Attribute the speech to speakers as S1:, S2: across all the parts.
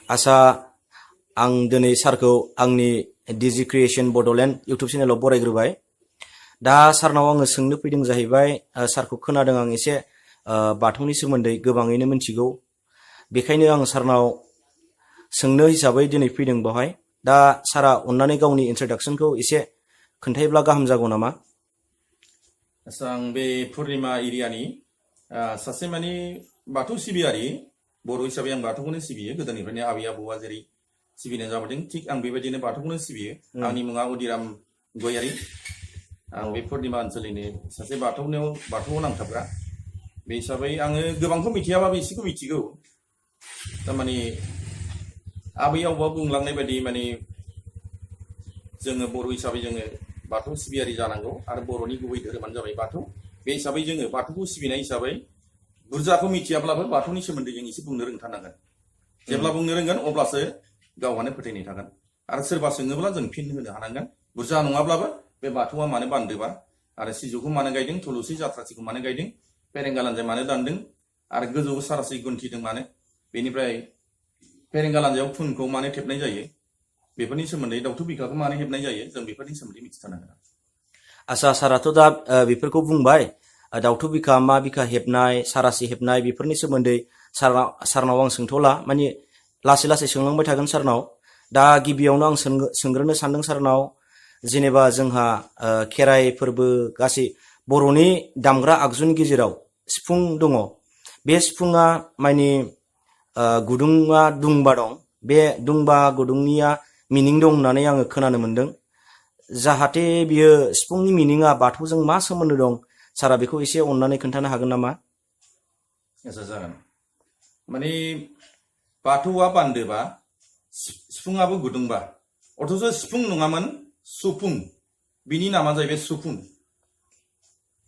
S1: आसा आं दिनै सारखौ आंनि डिजि क्रिएशन बड'लेण्ड इउटुब चेनेलाव बरायग्रोबाय। दा सारनाव आङो सोंनो फैदों जाहैबाय, सारखौ खोनादों आं एसे बाथौनि सोमोन्दै गोबाङैनो मिथिगौ, बेखायनो आं सारनाव सोंनो हिसाबै दिनै फैदों बेवहाय। दा सारा अन्नानै गावनि इन्ट्रडाक्सनखौ एसे खोन्थायोब्ला गाहाम जागौ नामा?
S2: आसा आं बे पुर्निमा एरियानि सासे माने बाथौ सिबियारि, बर' हिसाबै आं बाथौखौनो सिबियो। गोदोनिफ्रायनो आबै आबौआ जेरै सिबिनाय जाबोदों थिग आं बेबायदिनो बाथौखौनो सिबियो। आंनि मुङा उदिराम गयारि। आं बे पुर्निमा ओनसोलनिनो सासे बाथौआव नांथाबग्रा। बे हिसाबै आङो गोबांखौ मिथियाबाबो एसेखौ मिथिगौ। थारमाने आबै आबौआ बुंलांनाय बायदि माने जोङो बर' हिसाबै जोङो बाथौ सिबियारि जानांगौ आरो बर'नि गुबै धोरोमानो जाबाय बाथौ। बे हिसाबै जोङो बाथौखौ सिबिनाय हिसाबै बुरजाखौ मिथियाब्लाबो बाथौनि सोमोन्दै जों एसे बुंनो रोंथारनांगोन। जेब्ला बुंनो रोंगोन अब्लासो गावहानो फोथायनाय थागोन आरो सोरबा सोङोब्ला जों फिन होनो हानांगोन। बुरजा नङाब्लाबो बे बाथौआ मानो बान्दोबा, आरो सिजौखौ मानो गायदों, थुलुसि जाथ्रासिखौ मानो गायदों, फेरेंगा लान्जाय मानो दानदों, आरो गोजौआव सारासि गुन्थिदों मानो, बेनिफ्राय फेरेंगा लान्जायाव खुनखौ मानो थेबनाय जायो, बेफोरनि सोमोन्दै दाउथु बिखाखौ मानो हेबनाय जायो, जों बेफोरनि सोमोन्दै मिथिथारनांगोन।
S1: आसा साराथ' दा बेफोरखौ बुंबाय, दाउथु बिखा मा बिखा हेबनाय, सारासि हेबनाय, बेफोरनि सोमोन्दै सारनाव आं सोंथ'ला, माने लासै लासै सोंलांबाय थागोन सारनाव। दा गिबियावनो आं सोंग्रोनो सानदों सारनाव, जेनेबा जोंहा खेराइ फोरबो गासै बर'नि दामग्रा आगजुनि गेजेराव सिफुं दङ। बे सिफुङा माने गुदुङा दुंबा दं। बे दुंबा गुदुंनिया मिनिं दं होननानै आङो खोनानो मोन्दों। जाहाथे बियो सिफुंनि मिनिङा बाथौजों मा सोमोन्दो दं, सारा बेखौ एसे अननानै खोन्थानो हागोन नामा?
S2: आसा जागोन। माने बाथौआ बान्दोबा, सिफुङाबो गुदुंबा, अथ'स' सिफुं नङामोन सुफुं, बिनि नामा जाहैबाय सुफुं।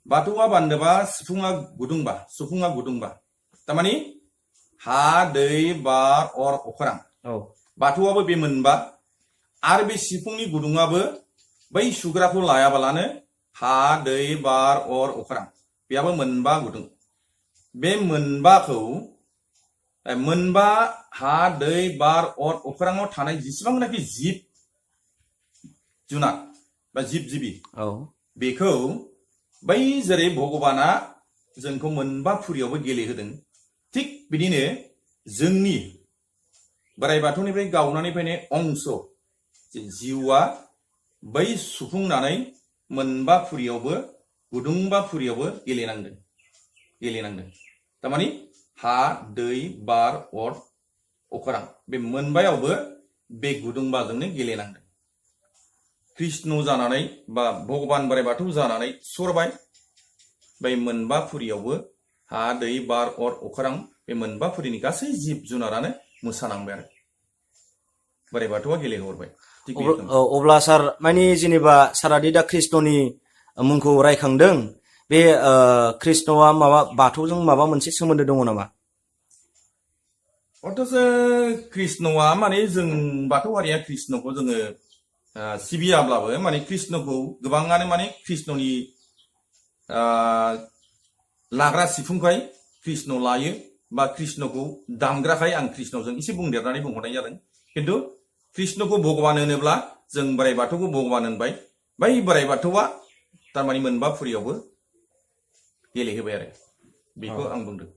S2: बाथौआ बान्दोबा, सिफुङा गुदुंबा, थारमाने हा दै बार अर अख्रां, बाथौआबो बे मोनबा, आरो बे सिफुंनि गुदुङाबो बै सुग्राखौ लायाबालानो हा दै बार अर अख्रां, बेयाबो मोनबा गुदुं। बे मोनबा हा दै बार अर अख्राङाव थानाय जेसेबांनाखि जिब जुनार बा जिब जिबि, बेखौ बै जेरै भगबाना जोंखौ मोनबा फुरियावबो गेलेहोदों, थिग बिदिनो जोंनि बोराइ बाथौनिफ्राय गावनानै फैनाय अंश जिउआ बै सुफुंनानै मोनबा फुरियावबो, गुदुंबा फुरियावबो गेलेनांदों। थारमाने हा दै बार अर अख्रां, बे मोनबायावबो बे गुदुंबाजोंनो गेलेनांदों। कृष्ण जानानै बा भगबान बोराइ बाथौ जानानै सरबाय, बै मोनबा फुरियावबो हा दै बार अर अख्रां, बे मोनबा फुरिनि गासै जिब जुनारानो मोसानांबाय आरो बोराइ बाथौआ गेलेहरबाय।
S1: अब्ला सार माने जेनेबा सारादि दा कृष्णनि मुंखौ रायखांदों, बे कृष्णआ माबा बाथौजों माबा मोनसे सोमोन्दो दङ नामा?
S2: अथ'स' कृष्णआ माने जों बाथौ हारिया कृष्णखौ जोङो सिबियाब्लाबो माने कृष्णखौ गोबाङानो माने कृष्णनि लाग्रा सिफुंखाय कृष्ण लायो, बा कृष्णखौ दामग्राखाय आं कृष्णजों एसे बुंदेरनानै बुंहरनाय जादों। खिन्थु कृष्णखौ भगबान होनोब्ला जों बोराइ बाथौखौ भगबान होनबाय, बै बोराइ बाथौआ थारमाने मोनबा फुरियावबो गेलेहोबाय आरो बेखौ आं बुंदों।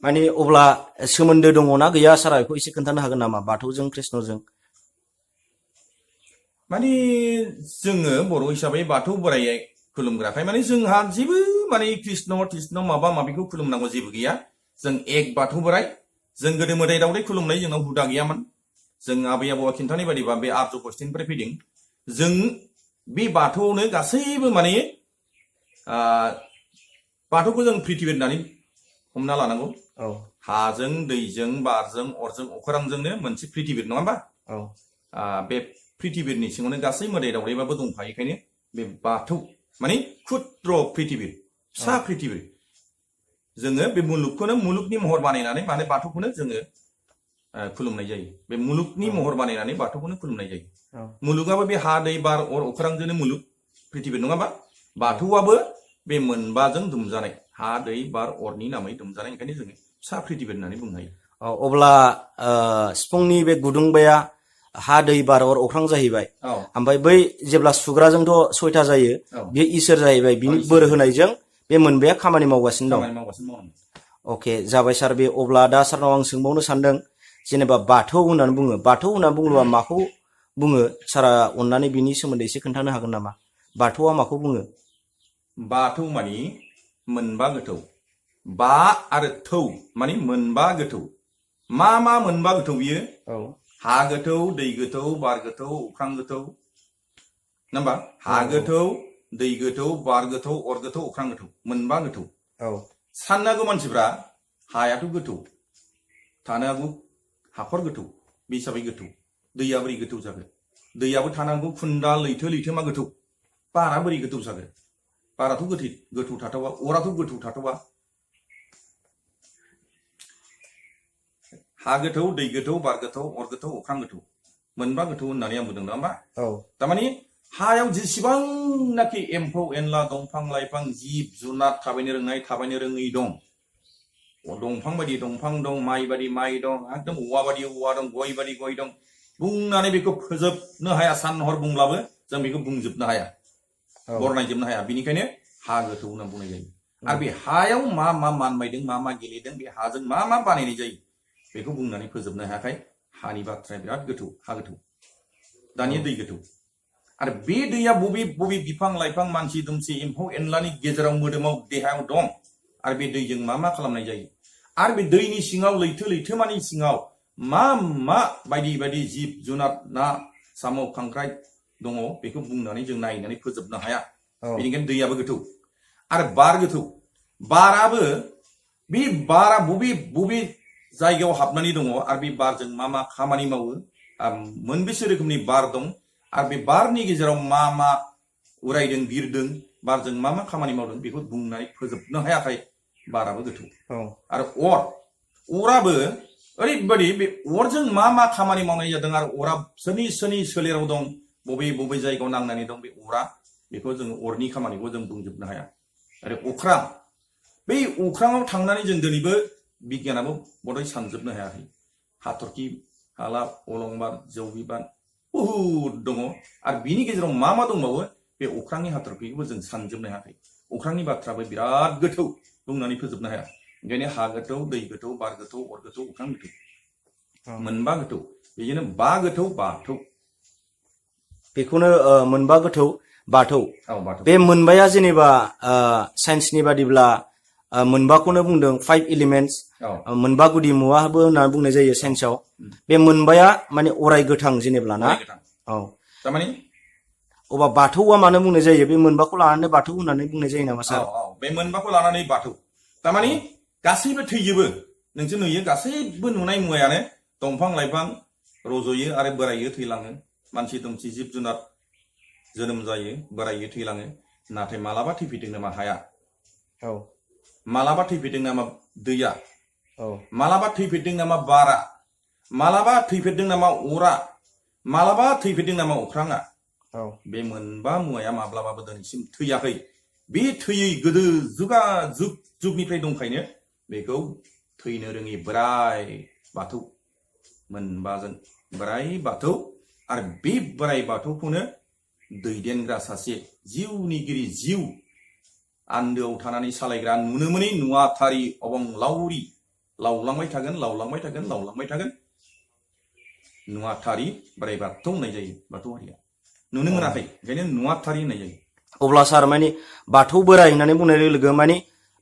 S1: माने अब्ला सोमोन्दो दङना गैया सारा बेखौ एसे खोन्थानो हागोन नामा बाथौजों कृष्णजों?
S2: माने जोङो बर' हिसाबै बाथौ बोराइ खुलुमग्राखाय माने जोंहा जेबो माने कृष्ण माबा माबिखौ खुलुमनांगौ जेबो गैया। जों एक बाथौ बोराइ। जों गोदो मोदाय दावदाय खुलुमनाय जोंनाव हुदा गैयामोन। जों आबै आबौआ खिन्थानाय बायदिबा बे आर्य बस्तिनिफ्राय फैदों। जों बे बाथौआवनो गासैबो माने बाथौखौ जों प्रिथिबि होननानै हमना लानांगौ। हाजों दैजों बारजों अरजों अख्रांजोंनो मोनसे प्रिथिबि, नङा होमबा? बे प्रिथिबिनि सिङावनो गासै मोदाय दावदायबाबो दंफायोखायनो बे बाथौ माने खुद्र प्रिथिबि, फिसा प्रिथिबि। जोङो बे मुलुगखौनो मुलुगनि महर बानायनानै माने बाथौखौनो जोङो खुलुमनाय जायो। बे मुलुगनि महर बानायनानै बाथौखौनो खुलुमनाय जायो। मुलुगाबो बे हा दै बार अर अख्रांजोंनो मुलुग प्रिथिबि, नङाबा? बाथौआबो बे मोनबाजों दुमजानाय, हा दै बार अरनि नामै दुमजानाय, ओंखायनो जोङो फिसा प्रिथिबि होननानै बुंनो हायो।
S1: अब्ला सिफुंनि बे गुदुंबाया हा दै बार अर अख्रां जाहैबाय
S2: औ
S1: ओमफ्राय बै जेब्ला सुग्राजोंथ' 6था जायो
S2: औ
S1: बेयो इसोर जाहैबाय बिनि बोर होनायजों बे मोनबाया खामानि मावगासिनो दं
S2: खामानि मावगासिनो दङ
S1: अके जाबाय सार बे अब्ला दा सारनाव आं सोंबावनो सानदों जेनेबा बाथौ होननानै बुङो बाथौ होननानै बुङोब्ला माखौ बुङो सारा अननानै बिनि सोमोन्दै एसे खोन्थानो हागोन नामा बाथौआ माखौ बुङो
S2: बाथौ मानि मोनबा गोथौ बा आरो थौ मानि मोनबा गोथौ मा मोनबा गोथौ बियो
S1: औ
S2: हा गोथौ दै गोथौ बार गोथौ अख्रां गोथौ नङा होमबा हा गोथौ दै गोथौ बार गोथौ अर गोथौ अख्रां गोथौ मोनबा गोथौ
S1: औ
S2: साननांगौ मानसिफ्रा हायाथ' गोथौ थानो हागौ हाखर गोथौ बे हिसाबै गोथौ दैया बोरै गोथौ जागोन दैयाबो थानांगौ खुन्दा लैथो लैथोमा गोथौ बारा बोरै गोथौ जागोन बाराथ' गोथौ थाथावा अराथ' गोथौ थाथावा हा गोथौ दै गोथौ बार गोथौ अर गोथौ अख्रां गोथौ मोनबा गोथौ होननानै आं बुंदों नङा होमबा थारमानि हायाव जेसेबांनाखि एम्फौ एनला दंफां लाइफां जिब जुनार थाबायनो रोंनाय थाबायनो रोङै दं दंफां बायदि दंफां दं माइ बायदि माइ दं एकदम औवा बायदि औवा दं गय बायदि गय दं बुंनानै बेखौ फोजोबनो हाया सान हर बुंब्लाबो जों बेखौ बुंजोबनो हाया बरनायजोबनो हाया बिनिखायनो हा गोथौ होनना बुंनाय जायो आरो बे हायाव मा मानबायदों मा गेलेदों बे हाजों मा बानायनाय जायो बेखौ बुंनानै फोजोबनो हायाखै हानि बाथ्राया बिराद गोथौ हा गोथौ दानिया दै गोथौ आरो बे दैया बबे बबे बिफां लाइफां मानसि दुमसि एम्फौ एनलानि गेजेराव मोदोमाव देहायाव दं आरो बे दैजों मा खालामनाय जायो आरो बे दैनि सिङाव लैथो लैथोमानि सिङाव मा बायदि बायदि जिब जुनार ना साम' खांख्राइ दङ बेखौ बुंनानै जों नायनानै फोजोबनो हाया बेनिखायनो दैयाबो गोथौ आरो बार गोथौ बाराबो बे बारा बबे जायगायाव हाबनानै दङ आरो बे बारजों मा खामानि मावो मोनबेसे रोखोमनि बार दं आरो बे बारनि गेजेराव मा उरायदों बिरदों बारजों मा खामानि मावदों बेखौ बुंनानै फोजोबनो हायाखै बाराबो गोथौ आरो अराबो ओरैबायदि बे अरजों मा खामानि मावनाय जादों आरो अरा सोरनि सोलेराव दं बबे जायगायाव नांनानै दं बे अरा बेखौ जोङो अरनि खामानिखौ जों बुंजोबनो हाया आरो अख्रां बै अख्राङाव थांनानै जों दिनैबो बिगियानाबो बधय सानजोबनो हायाखै हाथरखि हाला अलंबार जौ बिबान बहुद दङ आरो बिनि गेजेराव मा दंबावो बे अख्रांनि हाथरखिखौबो जों सानजोबनो हायाखै अख्रांनि बाथ्राबो बिराद गोथौ बुंनानै फोजोबनो हाया ओंखायनो हा गोथौ दै गोथौ बार गोथौ अर गोथौ अख्रां गोथौ मोनबा गोथौ बेजोंनो बा गोथौ बाथौ
S1: बेखौनो मोनबा गोथौ बाथौ
S2: बाथौ
S1: बे मोनबाया जेनेबा साइन्सनि बादिब्ला मोनबाखौनो बुंदों 5 एलिमेन्टस मोनबा गुदि मुवाबो होननानै बुंनाय जायो साइन्सआव बे मोनबाया माने अराय गोथां जेनेब्ला ना
S2: थारमाने
S1: अबा बाथौआ मानो बुंनाय जायो बे मोनबाखौ लानानै बाथौ होननानै बुंनाय जायो नामा सार
S2: बे मोनबाखौ लानानै बाथौ थारमाने गासैबो थैजोबो नोंसोर नुयो गासैबो नुनाय मुवायानो दंफां लाइफां रज'यो आरो बोरायो थैलाङो मानसि दुमसि जिब जुनार जोनोम जायो बोरायो थैलाङो नाथाय मालाबा थैफैदों नामा हाया मालाबा थैफैदों नामा दैया मालाबा थैफैदों नामा बारा मालाबा थैफैदों नामा अरा मालाबा थैफैदों नामा अख्राङा बे मोनबा मुवाया माब्लाबाबो दिनैसिम थैयाखै बे थैयै गोदो जुगनिफ्राय दंखायनो बेखौ थैनो रोङि बोराय बाथौ मोनबाजों बोराय बाथौ आरो बे बोराय बाथौखौनो दैदेनग्रा सासे जिउनिगिरि जिउ आन्दोआव थानानै सालायग्रा नुनो मोनै नुवाथारि अबंलावरि लावलांबाय थागोन नुवाथारि बोराय बाथौ होननाय जायो बाथौ हारिया नुनो मोनाखै ओंखायनो नुवाथारि होननाय जायो
S1: अब्ला सार माने बाथौ बोराय होननानै बुंनाय लोगो लोगो माने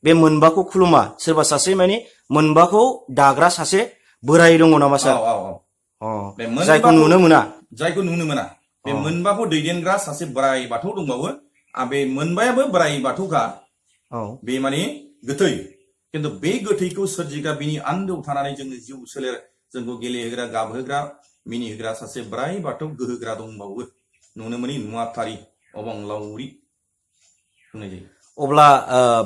S1: बे मोनबाखौ खुलुमा सोरबा सासे माने मोनबाखौ दाग्रा सासे बोराय दङ नामा सार जायखौ नुनो मोना
S2: बे मोनबाखौ दैदेनग्रा सासे बोराय बाथौ दंबावो बे मोनबायाबो बोराय बाथौखा बे माने गोथै खिन्थु बे गोथैखौ सोरजिग्रा बिनि आन्दोआव थानानै जोंनो जिउ सोलेर जोंखौ गेलेहोग्रा गाबहोग्रा मिनिहोग्रा सासे बोराय बाथौ गोहोग्रा दंबावो नुनो मोनै नुवाथारि अबंलावरि बुंनाय जायो
S1: अब्ला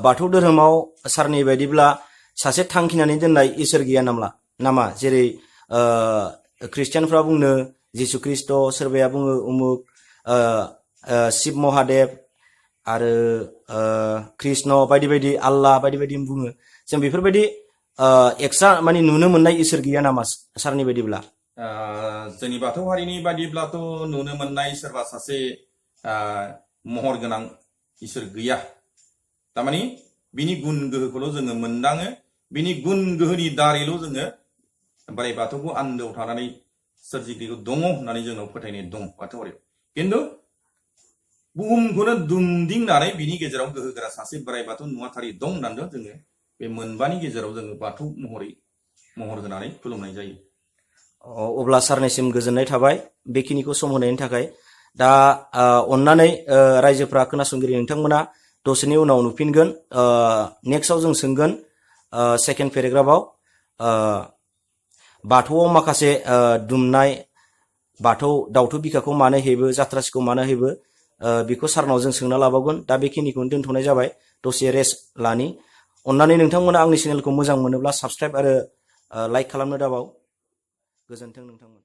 S1: बाथौ धोरोमाव सारनि बायदिब्ला सासे थांखिनानै दोननाय इसोर गैया नामा जेरै ख्रिस्टियानफ्रा बुङो जिसु ख्रिस्ट सोरबाया बुङो उमुक शिब महादेव आरो कृष्ण बायदि बायदि आल्लाह बायदि बायदि बुङो जों बेफोरबायदि एक्सट्रा माने नुनो मोननाय इसोर गैया नामा सारनि बायदिब्ला?
S2: जोंनि बाथौ हारिनि बादिब्लाथ' नुनो मोननाय सोरबा सासे महर गोनां इसोर गैया। थारमानि बिनि गुन गोहोखौल' जोङो मोनदाङो, बिनि गुन गोहोनि दारैल' जोङो बोराइ बाथौखौ आन्दोआव थानानै सोरजिगिरिखौ दङ होननानै जोंनाव फोथायनाय दं बाथौआरियाव। खिन्थु बुहुमखौनो दुमदिंनानै बिनि गेजेराव गोहोगोरा सासे बोराइ बाथौ नुवाथारि दं होननानै जोङो बे मोनबानि गेजेराव जोङो बाथौ महरै महर होनानै खुलुमनाय जायो।
S1: अब्ला सारनिसिम गोजोननाय थाबाय बेखिनिखौ सम होनायनि थाखाय। दा अननानै रायजोफ्रा खोनासंगिरि नोंथांमोना दसेनि उनाव नुफिनगोन। नेक्स्टआव जों सोंगोन सेकेन्ड पेराग्राफआव बाथौआव माखासे दुमनाय बाथौ दाउथु बिखाखौ मानो हेबो, जाथ्रासिखौ मानो हेबो, बेखौ सारनाव जों सोंना लाबावगोन। दा बेखिनिखौनो दोनथ'नाय जाबाय, दसे रेस्ट लानि। अननानै नोंथांमोना आंनि चेनेलखौ मोजां मोनोब्ला साबस्क्राइब आरो लाइक खालामनो दाबाव। गोजोन्थों नोंथांमोन।